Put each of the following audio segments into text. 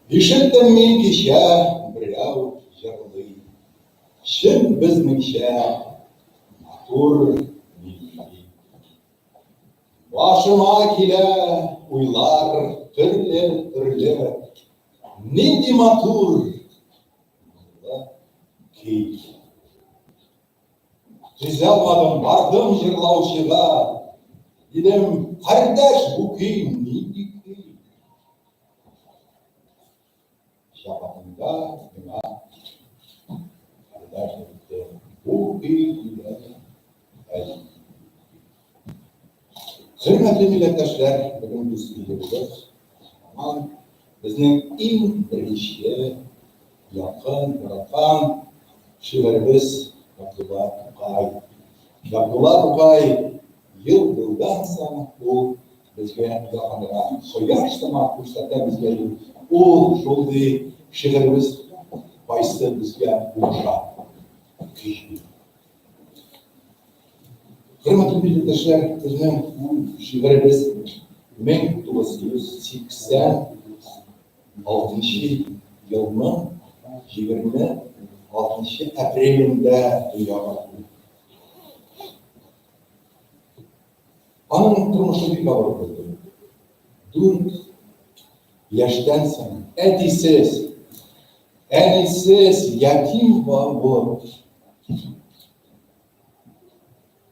Ишеттем мин кичә берәү җырлый. Чын безнеңчә матур милли. Башыма килә уйлар төрле-төрле. Нинди матур моңлы көй. Түзә алмадым, бардым җырлаучыга. Дидем, кардәш, бу көй нинди көй? Җавабында миңа кардәш әйтте, бу көй дигәне Әли. Хөрмәтле милләттәшләр, бүген без өйдә булдык. Аман безнең иң беренче якын, яраткан шигыребез Габдулла Тукай. Габдулла Тукай ел-елдан соң ул безгә якынрак, кояш сыман күрсәтә безгә юл. Ул шундый шигыребез кайсы безгә булыша. Көч бирә. Хөрмәтле милләттәшләр, безнең бу шигыребез 1986 елның 26 апрелендә дөньяга килде. Аның тормышы бик авыр булды. 4 яшьтән соң әтисез, әнисез ятим булып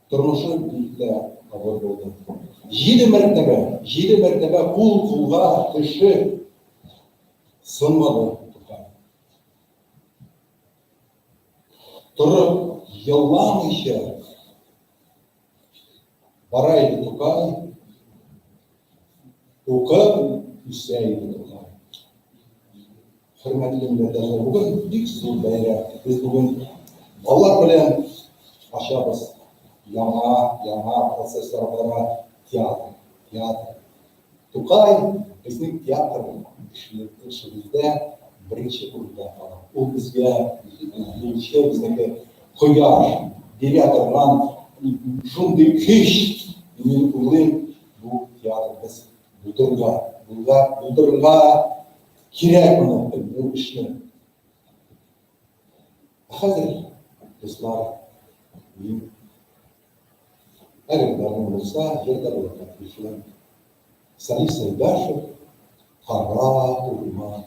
Тормышы бик тә авыр булды. Җиде мәртәбә, җиде мәртәбә кул кулга төшеп сынмады Тукай. Торып еламыйча бара иде Тукай, укып үсә иде Тукай. Хөрмәтле милләттәшләр, бүген бик зур бәйрәм. Без бүген балалар белән ачабыз яңа, яңа процесслар бара театр, театр. Тукай безнең театр эшебездә беренче урында тора. Ул безгә юлчы, безнеке кояш бирә торган шундый көч, мин уйлыйм, бу театр без булдырырга, булдырырга кирәк моны, бу эшне. Ә хәзер, дуслар, мин әгәр гармун булса, җыр да булырга тиешле. Салих Сәйдәшев Кара урман.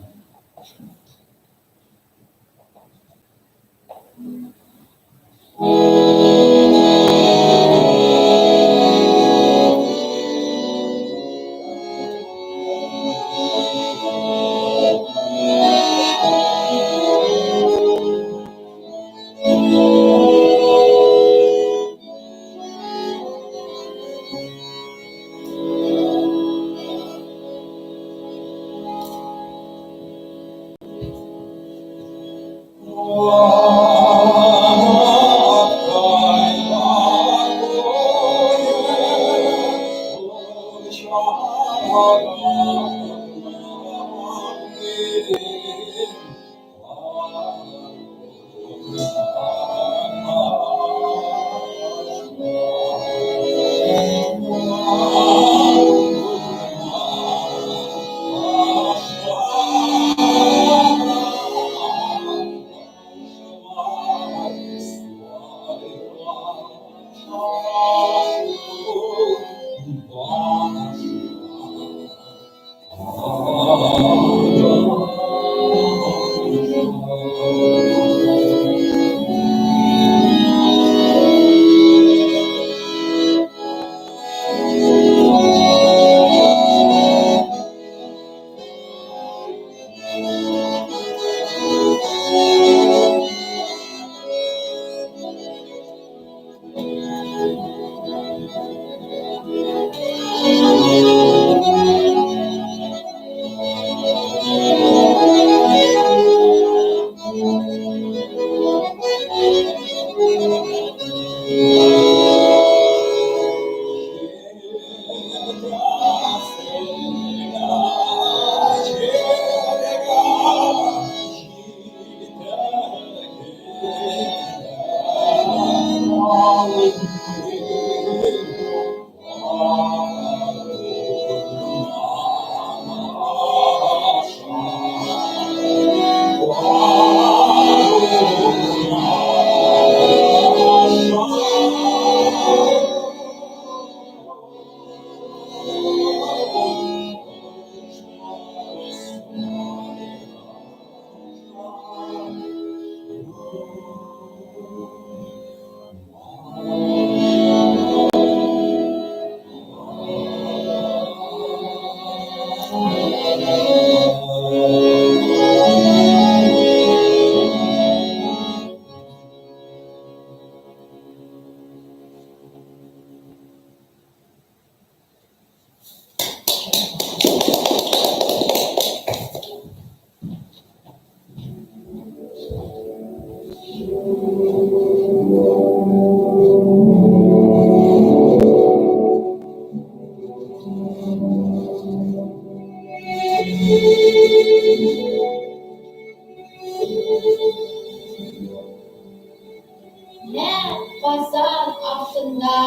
Нәкъ Казан артында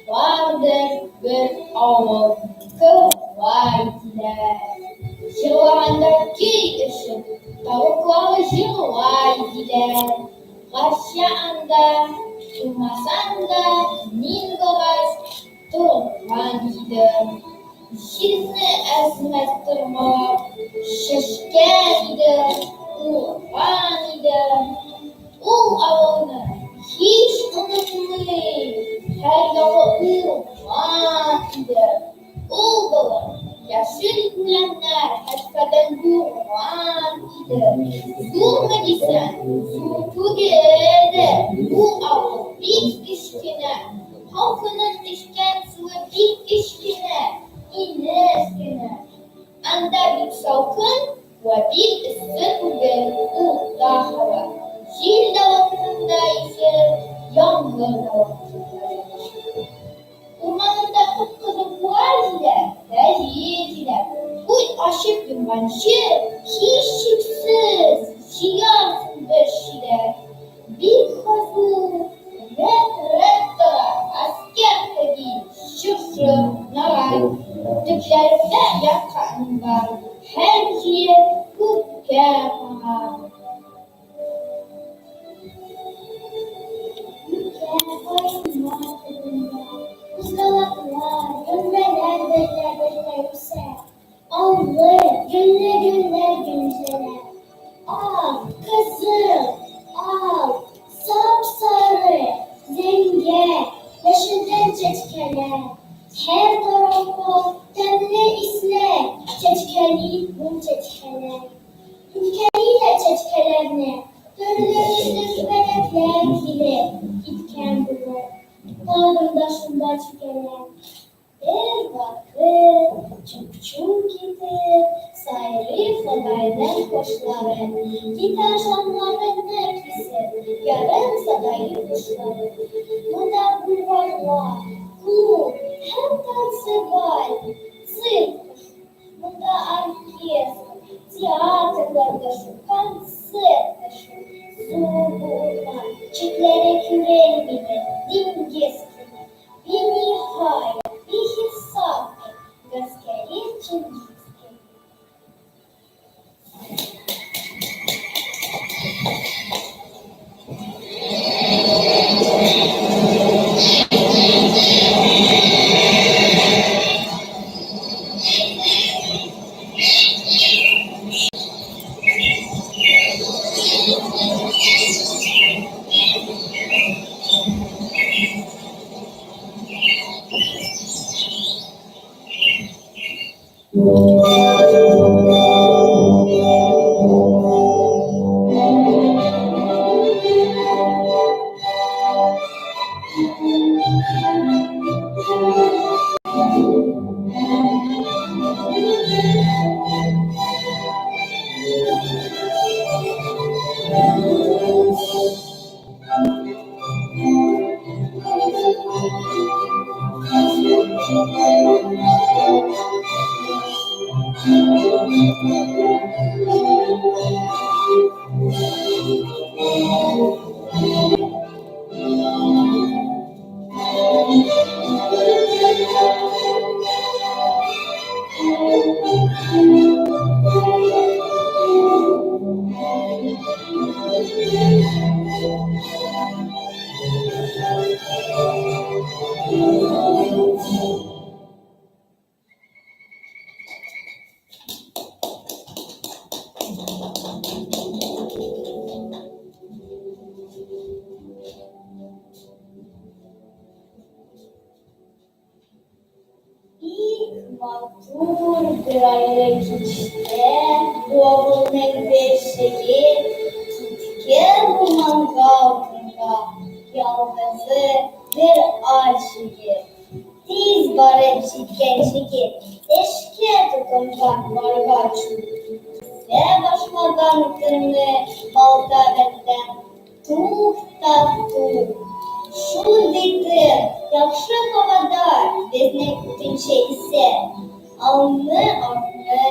бардыр бер авыл, Кырлай диләр. Җырлаганда көй өчен тавыклары җырлай диләр. Гәрчә анда тумасам да, мин бераз торган идем. Җирне әз-мәз тырмалап чәчкән идем, урган идем. Ул авылны һич онытмыйм, һәр ягы урман иде. Ул болын яшел үләннәр, хәтфәдән юрган иде. Зурмы дисәң, зур түгел дә, бу авыл бик кечкенә. Халкының эчкән суы бик кечкенә, инеш кенә. Анда бик салкын вә бик эссе түгел, урта һава. Җил дә вакытында исер, яңгыр да вакытында ява. Урманында кып-кызыл куа җиләк, кәҗә җиләк. Күз ачып йомганчы, һичшиксез, җыярсың бер чиләк. Бик хозур, рәт-рәт тора гаскәр кеби чыршы, нарат. Төпләрендә яткан бар, һәр җие күккә карар. Юкә, каеннар төбендә кузгалаклар, гөмбәләр бергә-бергә үсә. Аллы, гөлле гөлләр гөнчәләр. Ак, кызыл, ал, сап-сары, зәңгәр, яшелдән чәчкәләр. Һәр тарафка тәмле исләр чәчкәли бу чәчкәләр. Үпкәлиләр чәчкәләрне, төрле төсле күбәләкләр килеп киткән булыр, тагын да шунда чүгәләр. Бервакыт, чук-чук итеп, сайрый Ходайның кошлары, Китә шамнарыңны кисеп, ярым сагаеп кошлары. Монда бульварлар, клуб һәм танцыбаль, цирк та шул. Монда оркестр, театрлар да шул, концерт та шул. Зур бу урман, чикләре күренмидер, диңгез кебек, биниһая, бихисаптыр гаскәри Чингиз кебек. Бик матур бер айлы кичтә бу авылның бер җегет киткән урманга утынга, ялгызы бер ач җегет. Тиз барып җиткән җегет эшкә тотынган баргач ук, кисә башлаган утынны балта белән Тук та тук. Шундый тын, яхшы һавада безнең утынчы исә. Алны-артны,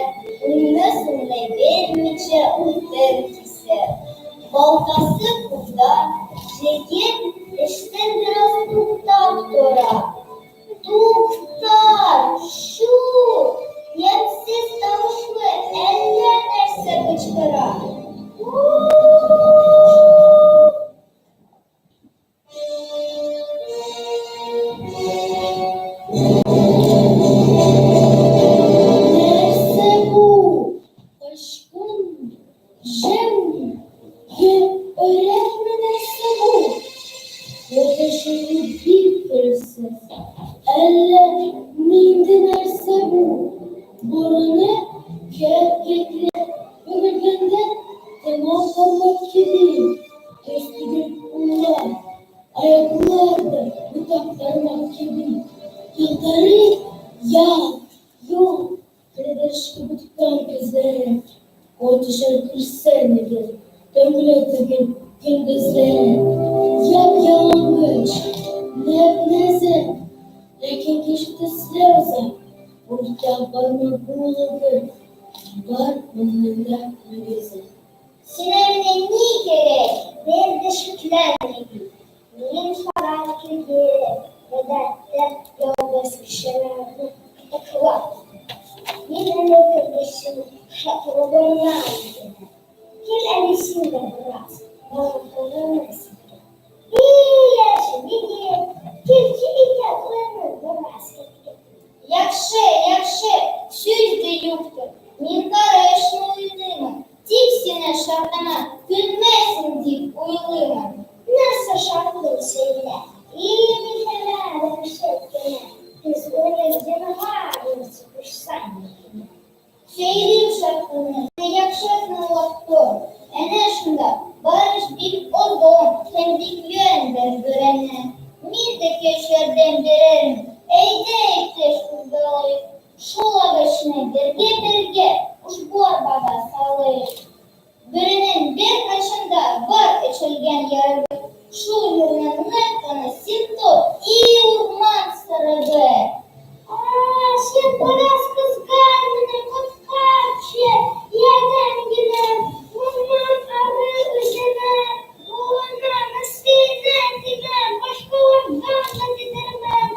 уңны-сулны белмичә утын кисә. Балтасы кулда, җегет Әтәчеңне бик беләсез. Әллә нинди нәрсә бу? Борыны кәп-кәкре, бөгелгәндә тәмам бармак кеби. Төз түгел куллар, аяклар да ботак тармак кеби. Елтырый ялт, йолт керәдәш кебек таң күзләре. Ой төшәр күрсәң әгәр, төнлә түгел, көндезләре. Яп-ялангач, нәп-нәзек, ләкин кеше төсле озак. Урта бармак булыгы бар муенында мөгезе. Сиңа менә ни кирәк, бер дә шикләнмә бит. Мин саран түгел, гадәттә ялгыз кешеләрне кытыклап. Мин әле кебесен шатлыгымнан генә. Кил әле син дә бераз, бармакларыңны селкеп. И, яшь егет, килче икән уены бераз киткән. Яхшы, яхшы, сүз дә юктыр. Мин карышмый уйныймын. Тик сине шартыма көлмәсен дип уйлыймын. Нәрсә шартлый сөйлә. И, михәлә, дәһшәт кенә. Без уйны зинһар кушсаң генә. Сөйлим шартыны, яхшы тыңлап тор. Әнә шунда барыш бик озын һәм бик юан бер бүрәнә. Мин дә көч ярдәм бирермен. Әйдә, иптәш, кузгалыйк. Шул агачны бергә-бергә ушбу арбага салыйк. Бүренең беркайчан да бар эчелгән ярыгы. Шул юлны нык кына син тот, и урман сарыгы. А, син бераз кызган мине, коткарчы, ярдәм генә. Моннан ары үземә, балама, нәселемә тимәм, башкалардан да тидермәм.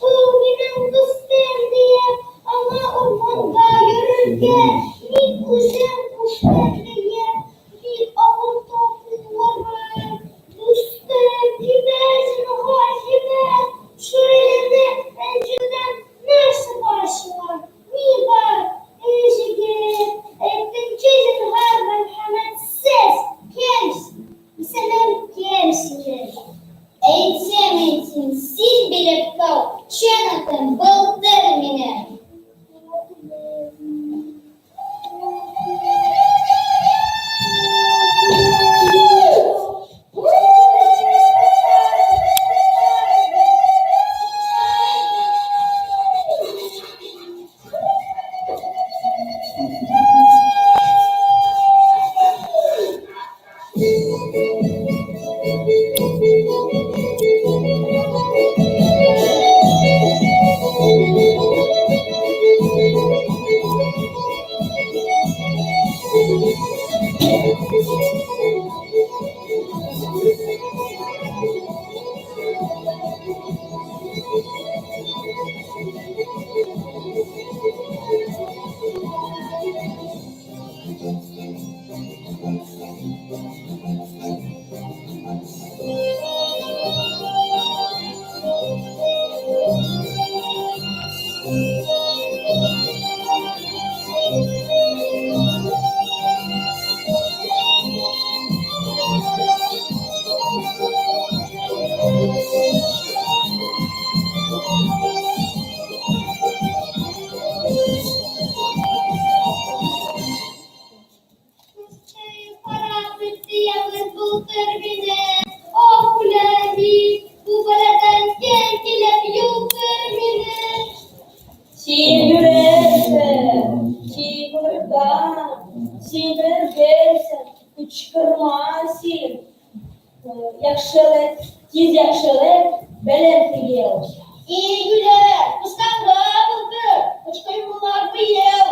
Бу минем дустым диеп, аңа урманда йөрергә мин үзем куштым диеп, бик авырта кулларым. Дустым, җибәр, зинһар, җибәр. Шүрәлене рәнҗүдән нәрсә бар сиңа? Ни бар? Эй, җегет, әйттеңче, зинһар, мәрхәмәтсез кем син? Исемең кем синең? Әйтсәм әйтим, син белеп кал, чын атым Былтыр минем. Харап итте ялгыз Былтыр мине. Ах, үләм бит, бу бәладән кем килеп йолкыр мине? Син йөрерсең, син кырдан, син белгерсең, кычкырма син. Яхшылык, тиз яхшылык белән тыел. И, юләр, куштанга Былтыр, кычкырмалар быел.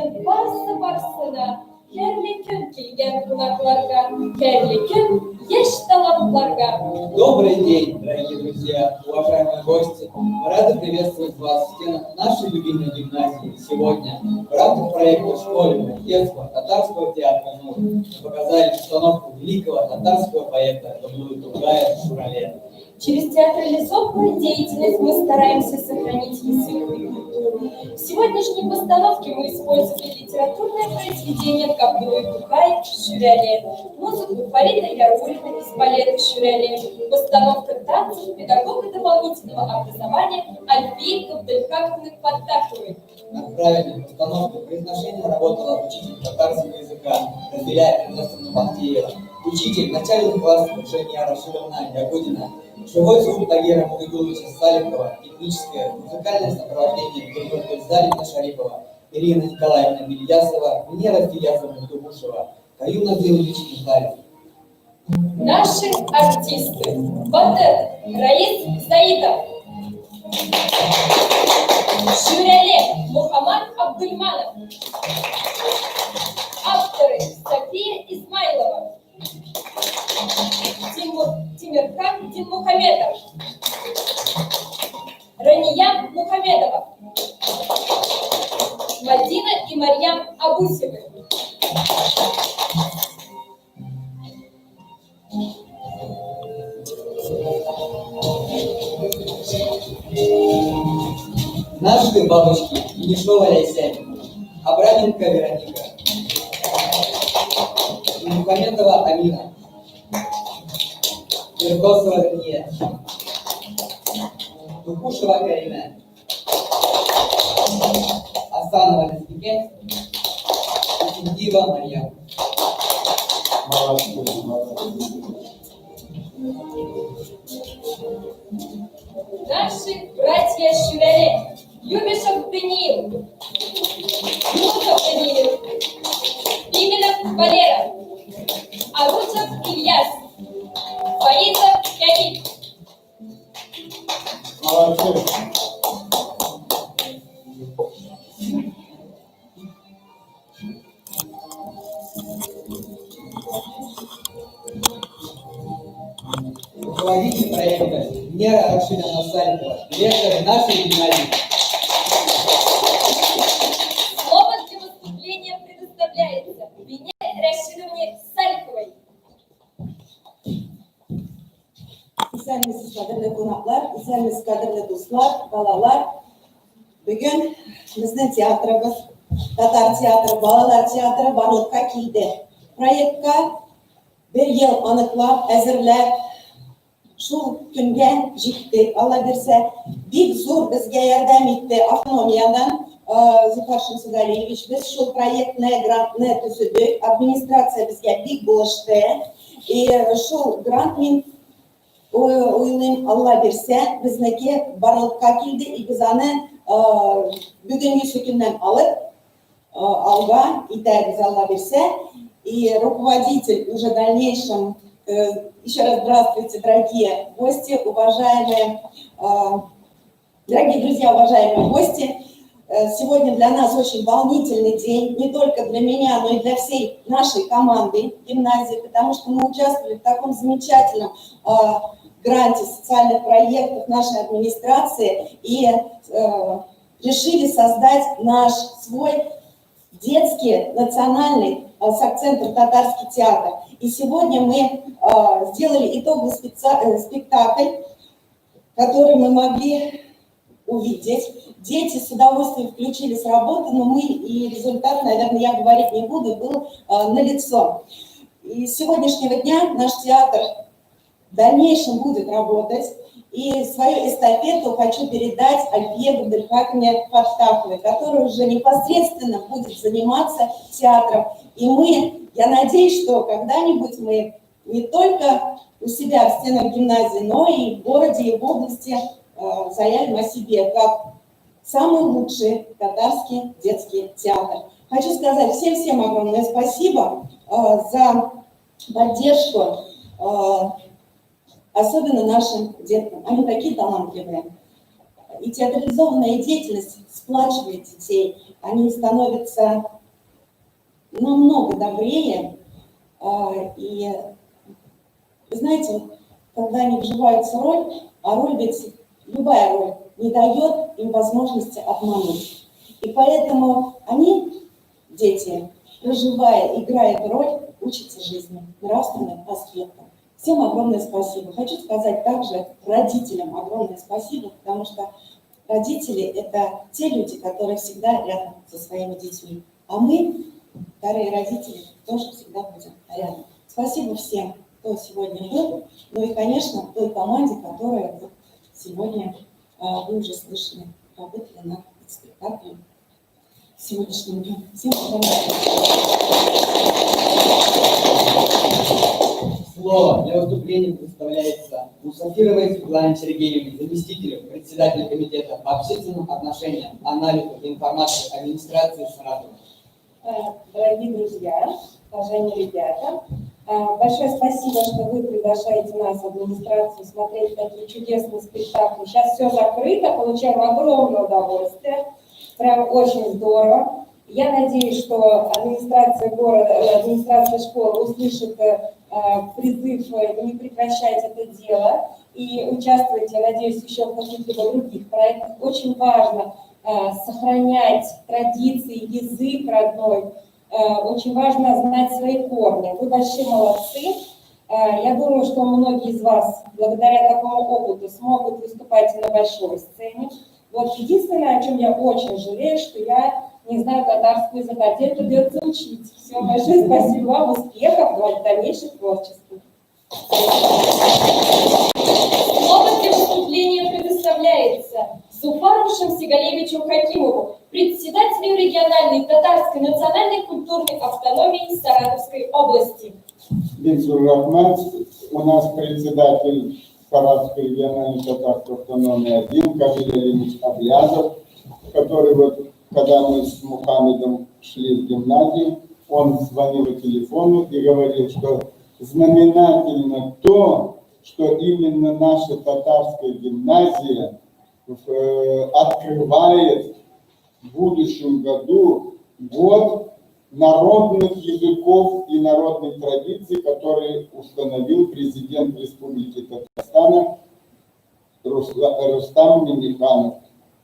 Хәерле көн барсы-барсына, хәерле көн килгән кунакларга, хәерле көн яшь талантларга. Добрый день, дорогие друзья, уважаемые гости. Мы рады приветствовать вас в стенах нашей любимой гимназии. Сегодня в рамках проекта «Школьное детство» татарского театра «Нур» мы показали постановку великого татарского поэта Габдуллы Тукая «Шурале». Через театрализованную деятельность мы стараемся сохранить язык и культуру. В сегодняшней постановке мы использовали литературное произведение Габдуллы Тукая «Шурале», музыку Фарида Яруллина из балета «Шурале», постановка танцев педагога дополнительного образования Альфии Габдельхаковны Фаттаховой. Над правильной постановкой произношения работала учитель татарского языка Рафиля Эрнестовна Бахтеева, учитель начальных классов Женя Рашидовна Ягудина, живой звук Тагира Мугидуловича Салихова, техническое, музыкальное сопровождение Гульнур Гульзалина Шарипова, Ирина Николаевна Мильясова, Венера Фиязовна Тубушева, Каюм Назилович Михайлов. Наши артисты. Батыр Раис Заитов. Шурале Мухаммад Абдульманов. Авторы София Измайлова. Тимирхан Динмухаметов. Рания Мухамедова. Мадина и Марьям Абусевы. Наши бабочки Енишова Ляйсянь, Абраменко Вероника, Мухаметова Амина, Веркосова Дания, Тукушева Карина, Асанова Лесбике, Исендиева Марьям. Молодцы, молодцы. Наши братья Шурале, Любешев Даниил, Юнусов Даниил, Пименов Валера, Аручев Ильяс, Фаизов Леонид. Молодцы. Руководитель проекта Венера Рашидовна Салихова, директор нашей гимназии. Слово для выступления предоставляется Венере Рашидовне Салиховой. Исәнмесез, кадерле кунаклар, исәнмесез, кадерле дуслар, балалар. Бүген безнең театрыбыз, татар театры, балалар театры барлыкка килде. Проектка бер ел аныклап, әзерләп, шул көнгә җиттек. Алла бирсә, бик зур безгә ярдәм итте автономиядән Зуфар Шәмсегалиевич. Без шул проектны, грантны төзедек. Администрация безгә бик булышты. И шул грант мин уйлыйм, Алла бирсә, безнеке барлыкка килде, и без аны бүгенге көннән алып алга итәрбез, Алла бирсә. И руководитель уже в дальнейшем, еще раз здравствуйте, дорогие гости, уважаемые, дорогие друзья, уважаемые гости. Сегодня для нас очень волнительный день, не только для меня, но и для всей нашей команды гимназии, потому что мы участвовали в таком замечательном гранте социальных проектов нашей администрации и решили создать наш свой детский национальный с акцентом татарский театр. И сегодня мы сделали итоговый спектакль, который мы могли увидеть. Дети с удовольствием включились в работу, но мы и результат, наверное, я говорить не буду, был налицо. И с сегодняшнего дня наш театр в дальнейшем будет работать. И свою эстафету хочу передать Альфие Габдельхаковне Фаттаховой, которая уже непосредственно будет заниматься театром. И мы, я надеюсь, что когда-нибудь мы не только у себя в стенах гимназии, но и в городе, и в области заявим о себе как самый лучший татарский детский театр. Хочу сказать всем-всем огромное спасибо за поддержку, особенно нашим деткам. Они такие талантливые. И театрализованная деятельность сплачивает детей. Они становятся намного добрее. И, вы знаете, когда они вживаются в роль, а роль ведь, любая роль, не дает им возможности обмануть. И поэтому они, дети, проживая, играя эту роль, учатся жизни, нравственным аспектам. Всем огромное спасибо. Хочу сказать также родителям огромное спасибо, потому что родители – это те люди, которые всегда рядом со своими детьми. А мы, вторые родители, тоже всегда будем рядом. Спасибо всем, кто сегодня был, ну и, конечно, той команде, которая вот сегодня, вы уже слышали, работали над спектаклем сегодняшним днем. Всем огромное спасибо. Слово для выступления представляется Мусафировой Светлане Сергеевне, заместителю председателя комитета по общественным отношениям, анализу и информации администрации Саратова. Дорогие друзья, уважаемые ребята, большое спасибо, что вы приглашаете нас в администрацию смотреть такие чудесные спектакли. Сейчас все закрыто, получаем огромное удовольствие. Прям очень здорово. Я надеюсь, что администрация города, администрация школы услышит призыв не прекращать это дело и участвовать, я надеюсь, еще в каких-либо других проектах. Очень важно сохранять традиции, язык родной. Очень важно знать свои корни. Вы большие молодцы. Я думаю, что многие из вас благодаря такому опыту смогут выступать и на большой сцене. Вот единственное, о чем я очень жалею, что я не знаю татарского языка. Теперь придется учить. Все, большое спасибо вам, успехов в дальнейшем творчестве. Слово для выступления предоставляется Зуфару Шамсигалевичу Хакимову, председателю региональной татарской национальной культурной автономии Саратовской области. Бик зур рәхмәт, у нас председатель Саратовской региональной татарской автономии один, Камиль Алимович Аблязов, который вот, когда мы с Мухаммедом шли в гимназию, он звонил по телефону и говорил, что знаменательно то, что именно наша татарская гимназия открывает в будущем году год народных языков и народных традиций, которые установил президент Республики Татарстана Рустам Минниханов.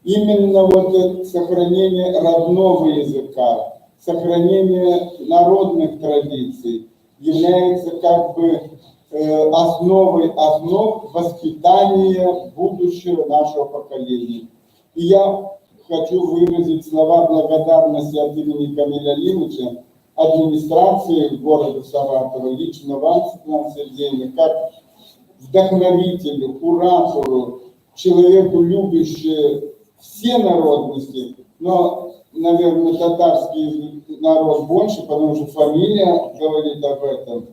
Именно вот это сохранение родного языка, сохранение народных традиций является как бы основой основ воспитания будущего нашего поколения. И я хочу выразить слова благодарности от имени Камиля Алимовича, администрации города Саратова, лично вам, Светлана Сергеевна, как вдохновителю, куратору, человеку, любящему все народности, но, наверное, татарский народ больше, потому что фамилия говорит об этом.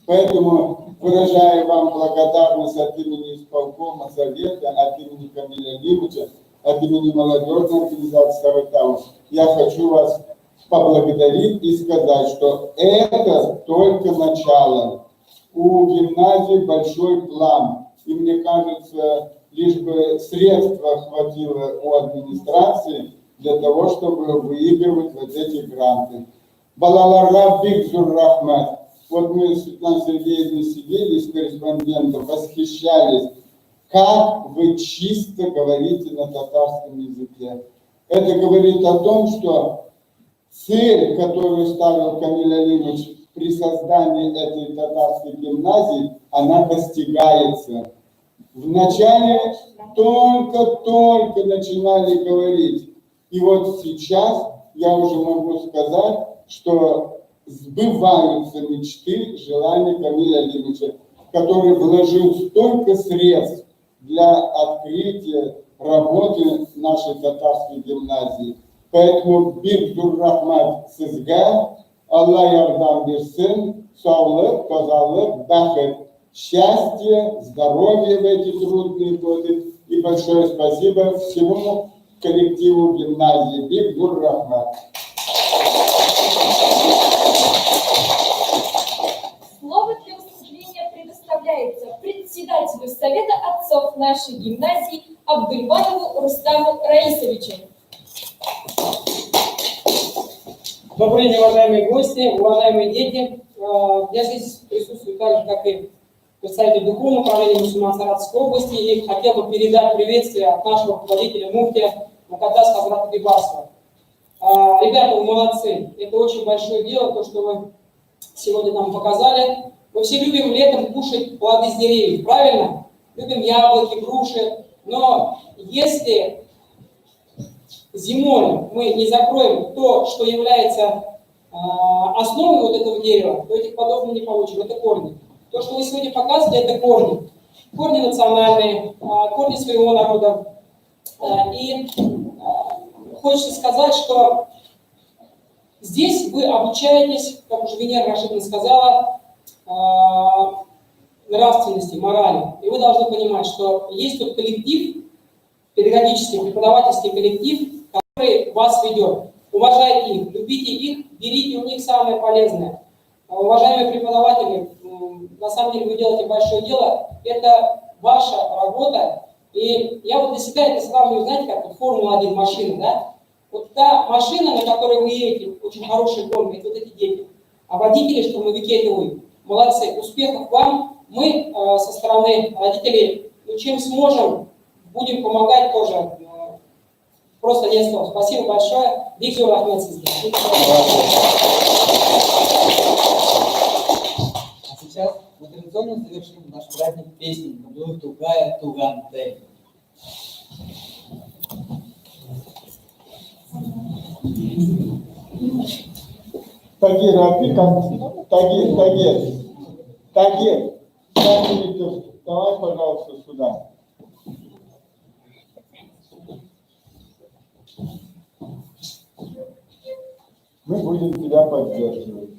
Поэтому выражаю вам благодарность от имени исполкома совета, от имени Камиля Алимовича, от имени молодежной организации Саратау. Я хочу вас поблагодарить и сказать, что это только начало. У гимназии большой план. И мне кажется, лишь бы средства хватило у администрации для того, чтобы выигрывать вот эти гранты. Балаларга бик зур рәхмәт. Вот мы с Светланой Сергеевной сидели с корреспондентом, восхищались, как вы чисто говорите на татарском языке. Это говорит о том, что цель, которую ставил Камиль Алимович при создании этой татарской гимназии, она достигается. Вначале только-только начинали говорить. И вот сейчас я уже могу сказать, что сбываются мечты, желания Камиля Алимовича, который вложил столько средств для открытия работы нашей татарской гимназии. Поэтому бик зур рәхмәт сезгә, Алла ярдәм бирсен, саулык, тазалык, бәхет, счастье, здоровье в эти трудные годы. И большое спасибо всему коллективу гимназии. Бик зур рәхмәт. Слово для выступления предоставляется председателю Совета отцов нашей гимназии Абдульманову Рустаму Раисовичу. Добрый день, уважаемые гости, уважаемые дети. Я здесь присутствую так же, как и представитель Духовного управления мусульман Саратовской области, и хотел бы передать приветствие от нашего руководителя муфтия Мукаддас Хазрата Бибасова. Ребята, вы молодцы. Это очень большое дело, то, что вы сегодня нам показали. Мы все любим летом кушать плоды с деревьев, правильно? Любим яблоки, груши. Но если зимой мы не закроем то, что является основой вот этого дерева, то этих плодов мы не получим. Это корни. То, что вы сегодня показывали, это корни. Корни национальные, корни своего народа. И хочется сказать, что здесь вы обучаетесь, как уже Венера Рашидовна сказала, нравственности, морали. И вы должны понимать, что есть тут коллектив, педагогический, преподавательский коллектив, который вас ведет. Уважайте их, любите их, берите у них самое полезное. Уважаемые преподаватели, на самом деле вы делаете большое дело, это ваша работа. И я вот для себя это сравниваю, знаете, как вот Формула-1 машина, да? Вот та машина, на которой вы едете, очень хорошая гонка, это вот эти дети. А водители, штурмовики, это вы. Молодцы, успехов вам. Мы со стороны родителей, ну, чем сможем, будем помогать тоже. Просто нет слов. Спасибо большое. Виктор Ахмед. А сейчас мы традиционно завершим наш праздник песней Габдуллы Тукая «Туган Тель». Тагир, а ты как? Тагир, Тагир, Тагир, Тагир, давай, пожалуйста, сюда. Мы будем тебя поддерживать.